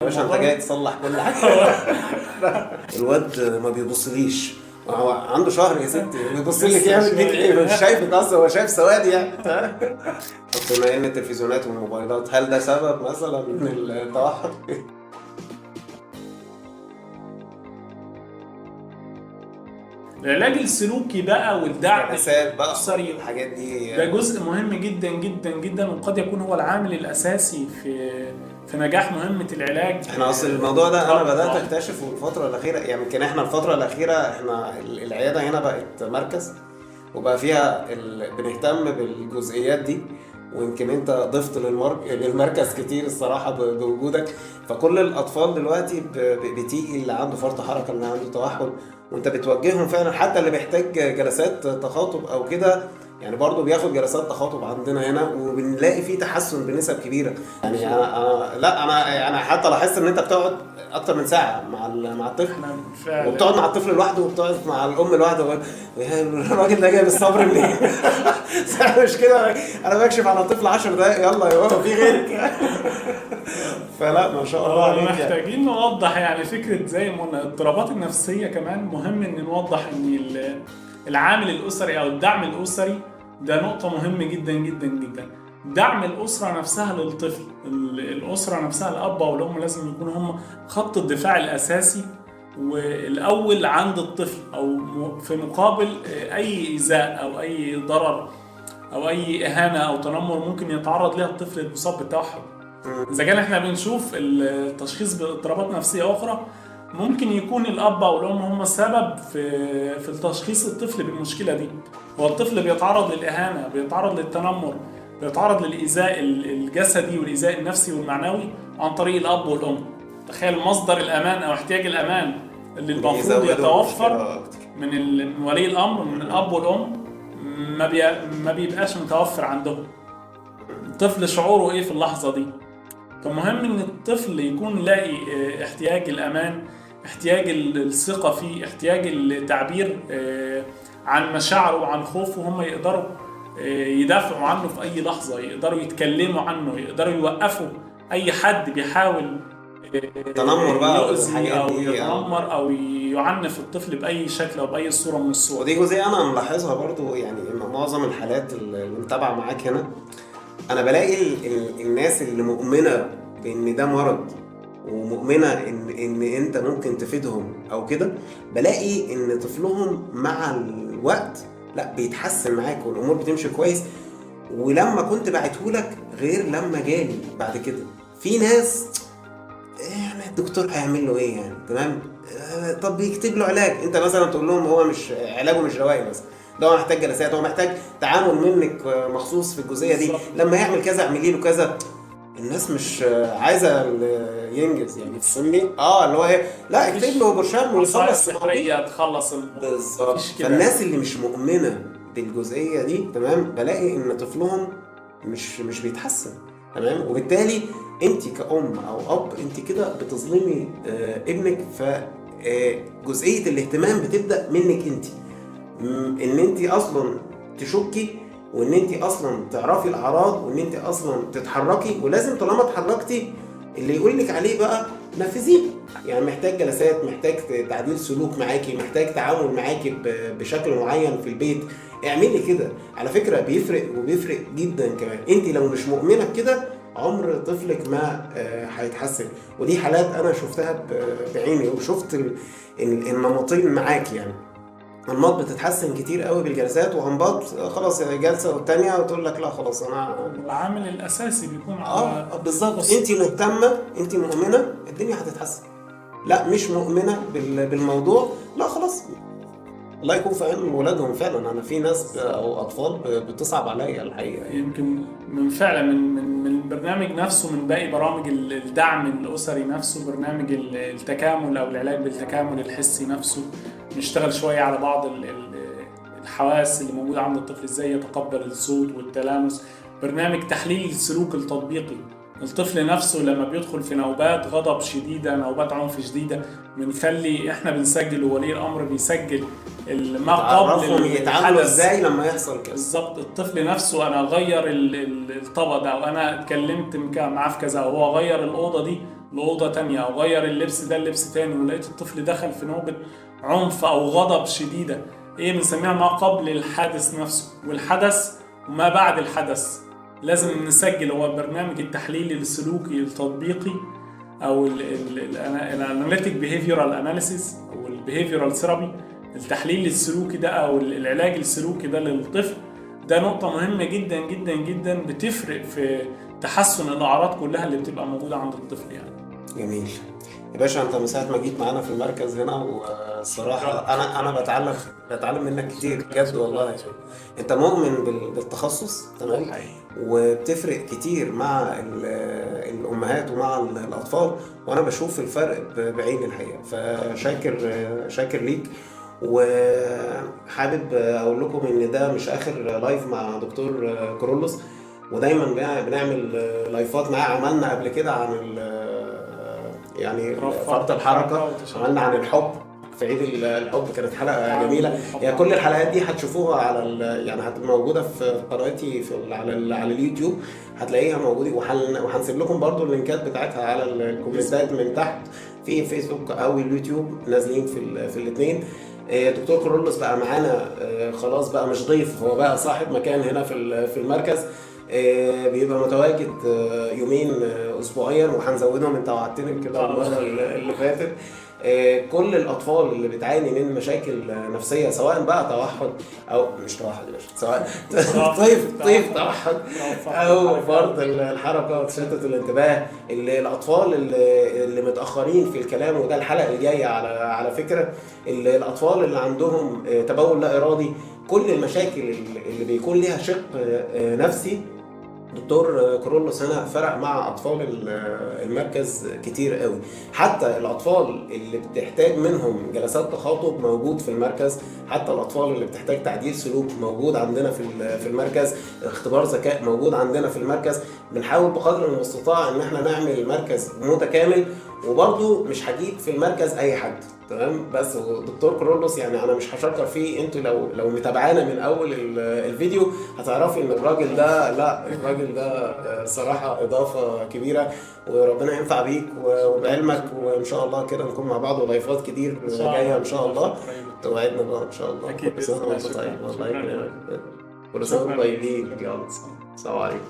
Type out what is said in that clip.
يا باشا انت جاي تصلح كل حاجة. الواد ما بيبصليش، هو عنده شهر يا ستي بيبص لك يعمل بيك ايه؟ مش شايفك اصلا، هو شايف سواد يعني. طب بما ان التلفزيونات والموبايلات، هل ده سبب مثلا من التوحد؟ العلاج السلوكي بقى والدعم الاسري الحاجات دي ده جزء مهم جدا جدا جدا، وقد يكون هو العامل الاساسي في نجاح مهمة العلاج. احنا اصل الموضوع ده انا بدات اكتشفه الفترة الاخيرة، يعني يمكن احنا الفترة الاخيرة احنا العيادة هنا بقت مركز وبقى فيها بنهتم بالجزئيات دي، ويمكن انت ضفت للمركز كتير الصراحة بوجودك. فكل الاطفال دلوقتي بتيجي اللي عنده فرط حركة، اللي عنده توحد، وانت بتوجههم فعلا. حتى اللي بيحتاج جلسات تخاطب او كده يعني برضه بياخد جلسات تخاطب عندنا هنا، وبنلاقي فيه تحسن بنسب كبيرة. يعني انا حتى لاحظت ان انت بتقعد اكتر من ساعة مع الطفل، وبتقعد مع الطفل لوحده وبتقعد مع الام لوحده. الراجل ده جايب الصبر منين؟ مش كده، انا بكشف على الطفل 10 دقايق يلا يا بابا في غيرك. فلا ما شاء الله عليك. محتاجين نوضح يعني فكرة زي ما قلنا الاضطرابات النفسية، كمان مهم ان نوضح ان العامل الاسري او الدعم الاسري ده نقطة مهمة جدا جدا جدا. دعم الأسرة نفسها للطفل، الأسرة نفسها الأب أو الأم لازم يكونوا هم خط الدفاع الأساسي والأول عند الطفل، أو في مقابل أي إيذاء أو أي ضرر أو أي إهانة أو تنمر ممكن يتعرض لها الطفل المصاب بالتوحد. إذا كان إحنا بنشوف التشخيص باضطرابات نفسية أخرى، ممكن يكون الأب أو الأم هم السبب في التشخيص الطفل بالمشكلة دي. هو الطفل بيتعرض للإهانة، بيتعرض للتنمر، بيتعرض للإيذاء الجسدي والإيذاء النفسي والمعنوي عن طريق الأب والأم. تخيل مصدر الأمان أو احتياج الأمان اللي المفروض يتوفر من ولي الأمر، من الأب والأم، ما بيبقاش متوفر عندهم. الطفل شعوره إيه في اللحظة دي؟ فمهم إن الطفل يكون لاقي احتياج الأمان، احتياج الثقة فيه، احتياج التعبير عن مشاعره وعن خوفه، هم يقدروا يدافعوا عنه في أي لحظة، يقدروا يتكلموا عنه، يقدروا يوقفوا أي حد بيحاول تنمر بقى يؤذي أو يتنمر أو يعنف الطفل بأي شكل أو بأي صورة من الصور. ودي جزئية أنا ملاحظها برضو، يعني معظم الحالات اللي متابعة معاك هنا أنا بلاقي الناس اللي مؤمنة بإن ده مرض ومؤمنة إن أنت ممكن تفيدهم أو كده، بلاقي إن طفلهم مع الوقت لا بيتحسن معاك والأمور بتمشي كويس. ولما كنت بعتهولك غير لما جالي بعد كده. في ناس يعني الدكتور هيعمل له إيه يعني، تمام، طب بيكتب له علاج، أنت مثلا تقول لهم هو مش علاجه مش دوائي مثلا، ده هو محتاج جلسات، هو محتاج تعامل منك مخصوص في الجزئية دي، لما يعمل كذا اعملي له كذا. الناس مش عايزه ينجز يعني، تسمي اللي هو ايه، لا اكتب له برشام ويخلص السحريه تخلص بالظبط. فالناس اللي مش مؤمنة بالجزئيه دي، تمام، بلاقي ان طفلهم مش بيتحسن، تمام. وبالتالي انت كأم او اب انت كده بتظلمي ابنك. فجزئيه الاهتمام بتبدا منك انت، ان انت اصلا تشكي، وان انت اصلا تعرفي الاعراض، وان انت اصلا تتحركي، ولازم طالما اتحركتي اللي يقول لك عليه بقى نفذيه. يعني محتاج جلسات، محتاج تعديل سلوك معاكي، محتاج تعامل معاكي بشكل معين في البيت، اعملي كده. على فكرة بيفرق، وبيفرق جدا كمان. انت لو مش مؤمنة بكده عمر طفلك ما هيتحسن. ودي حالات انا شفتها بعيني، وشفت النمطين معاكي، يعني انماط بتتحسن كتير قوي بالجلسات، وانماط خلاص جلسه والتانية وتقول لك لا خلاص انا. العامل الاساسي بيكون على بالظبط. انت مهتمة، انت مؤمنة، الدنيا هتتحسن. لا مش مؤمنة بالموضوع، لا خلاص الله يكون في عون ولادهم فعلا. انا في ناس او اطفال بتصعب عليا الحقيقة. يمكن من فعلا من البرنامج نفسه، من باقي برامج الدعم الاسري نفسه، برنامج التكامل او العلاج بالتكامل الحسي نفسه، نشتغل شوية على بعض الحواس اللي موجودة عند الطفل، ازاي يتقبل الصوت والتلامس. برنامج تحليل السلوك التطبيقي، الطفل نفسه لما بيدخل في نوبات غضب شديدة، نوبات عنف شديدة، بنخلي احنا بنسجل وولي الامر بيسجل ما قبل يتعاملوا ازاي لما يحصل كده بالظبط. الطفل نفسه انا غير الطبق ده، او انا اتكلمت معاه في كذا، او هو غير الاوضة دي لاوضه تانية، او غير اللبس ده لبس تاني، ولقيت الطفل دخل في نوبه عنف او غضب شديدة، ايه بنسميها ما قبل الحادث نفسه والحدث وما بعد الحدث. لازم نسجل. هو برنامج التحليل السلوكي التطبيقي او ال analytic behavioral analysis او ال behavioral therapy، التحليل السلوكي ده او العلاج السلوكي ده للطفل، ده نقطة مهمة جدا جدا جدا، بتفرق في تحسن الأعراض كلها اللي بتبقى موجودة عند الطفل يعني. جميل يا باشا، انت من ساعة ما جيت معانا في المركز هنا والصراحة انا بتعلم منك كتير بجد والله. انت مؤمن بالتخصص، تمام، وبتفرق كتير مع الامهات ومع الاطفال، وانا بشوف الفرق بعيني الحقيقة. فشاكر شاكر ليك، وحابب اقول لكم ان ده مش اخر live مع دكتور كرولوس، ودايما بنعمل لايفات معاه. عملنا قبل كده عن يعني فرط الحركة، عملنا عن الحب في عيد الحب، كانت حلقة جميلة. يعني كل الحلقات دي هتشوفوها على يعني هتبقى موجودة في قناتي في على اليوتيوب، هتلاقيها موجودة، وهنسيب لكم برضو اللينكات بتاعتها على الكومنتات من تحت في فيسبوك او اليوتيوب، نازلين في الاثنين. دكتور كرولوس بقى معانا خلاص، بقى مش ضيف، هو بقى صاحب مكان هنا في المركز، بيبقى متواجد يومين اسبوعيا، وهنزودهم، انت وعدتني كده المرة اللي فاتت. كل الاطفال اللي بتعاني من مشاكل نفسية، سواء بقى توحد او مش توحد يا باشا، سواء طيف توحد او فرط الحركة وتشتت الانتباه، اللي الاطفال اللي متاخرين في الكلام، وده الحلقة الجاية على فكرة، اللي الاطفال اللي عندهم تبول لا ارادي، كل المشاكل اللي بيكون ليها شق نفسي، دكتور كرولوس هنا فرق مع اطفال المركز كتير قوي. حتى الاطفال اللي بتحتاج منهم جلسات تخاطب موجود في المركز، حتى الاطفال اللي بتحتاج تعديل سلوك موجود عندنا في المركز، اختبار ذكاء موجود عندنا في المركز. بنحاول بقدر المستطاع ان احنا نعمل مركز متكامل، وبرضه مش هجيب في المركز اي حد، تمام. بس دكتور كرولوس يعني انا مش هشكر فيه، انتوا لو متابعانا من اول الفيديو هتعرفي ان الراجل ده، لا الراجل ده صراحة اضافه كبيرة، وربنا ينفع بيك وبعلمك، وان شاء الله كده نكون مع بعض ولايفات كتير جاية ان شاء الله. توعدنا بقى ان شاء الله. اكيد. كل سنة وانت طيب، الله يكرمك. كل سنة وانتم طيبين. يلا السلام عليكم.